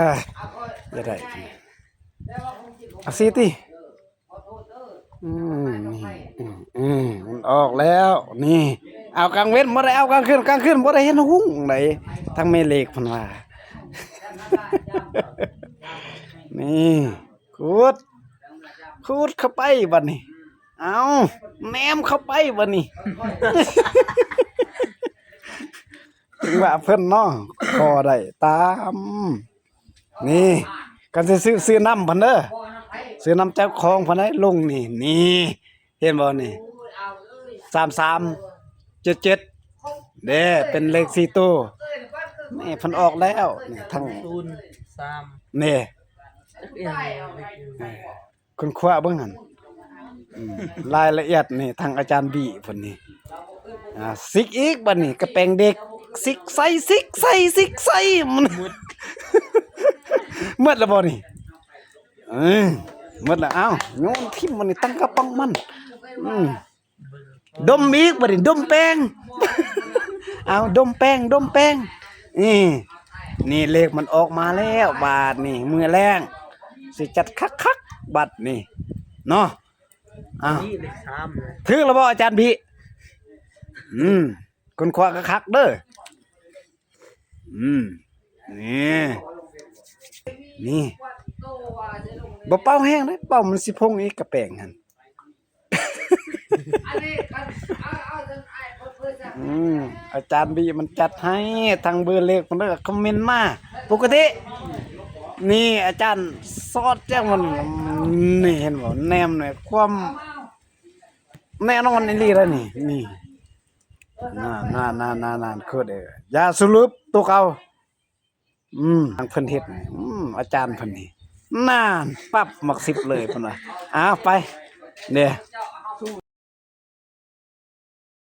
ອ່າ ຢ່າໄດ້ ເອົາຊິຕິ ອືມ ນີ້ ອືມ ອືມ ມັນອອກແລ້ວ ນີ້ ເອົາກາງເວັນບໍ່ໄດ້ ເອົາກາງຄືນ ກາງຄືນບໍ່ໄດ້ເຫັນຮຸ່ງໃດ ທາງແມ່ເລກເພິ່ນວ່າ ນີ້ ຂູດ ຂູດເຂົ້າໄປບັດນີ້ ເອົາ ແນມເຂົ້າໄປບັດນີ້ ຈັ່ງວ່າເພິ່ນເນາະ ຂໍໄດ້ຕາມ ນີ້ ຄັນຊິຊື້ ຊື້ນຳເພິ່ນເດີ ຊື້ນຳເຈົ້າຂອງເພິ່ນໄດ໋ ລົງນີ້ ນີ້ ເຫັນບໍ່ນີ້ ສາມສາມເຈັດເຈັດ ເດ້ ເປັນເລກສີ່ໂຕ ນີ້ ເພິ່ນອອກແລ້ວ ນີ້ ທັງ ສູນສາມ ນີ້ ຈັກອີ່ຫຍັງ ຄົ້ນຄວ້າເບິ່ງຫັ້ນ ອືມ ລາຍລະອຽດນີ້ ທາງອາຈານບີເພິ່ນນີ້ ອ່າ ຊິກອີກ ບັດນີ້ກະແປງເດັກ ຊິກໃສ່ ຊິກໃສ່ ຊິກໃສ່ ມັນ ໝົດແລ້ວບໍ່ນີ້? ເອີ ໝົດແລ້ວ ເອົ້າ ໂຍນຖິ້ມມັນນີ້ ຕັ້ງກະປ໋ອງມັນ ອືມ ດົມອີກ ບັດນີ້ດົມແປ້ງ ເອົາ ດົມແປ້ງ ດົມແປ້ງ ນີ້ ນີ້ເລກມັນອອກມາແລ້ວ ບາດນີ້ມື້ແລງຊິຈັດຄັກໆ ບັດນີ້ເນາະ ເອົ້າ ນີ້ເລກສາມເລີຍ ຖືກແລ້ວບໍ່ອາຈານບີ? ອືມ ຄົ້ນຄວ້າຄັກໆເດີ ອືມ ນີ້ ນີ້ ບໍ່ເປົ່າແຮງເດ້ ເປົ່າມັນຊິພົງອີກກະແປງຫັ້ນ ອືມ ອາຈານບີມັນຈັດໃຫ້ ທັງເບີເລກເພິ່ນເດີ ຄອມເມັນມາ ປົກກະຕິ ນີ້ ອາຈານສອດແຈ້ງມັນ ນີ້ ເຫັນບໍ່ ແນມໃນຄວາມ ແນ່ນອນອີ່ຫຼີແລ້ວນີ້ ນີ້ ນັ້ນໆໆໆ ຄືເດີ ຢ່າສະຫຼຸບຕົວເກົ່າ ອືມ ທາງເພິ່ນເຮັດນີ້ ອືມ ອາຈານເພິ່ນນີ້ ນັ້ນ ປັບ ໝາກສິບເລີຍເພິ່ນວ່າ ເອົາໄປ ເດ້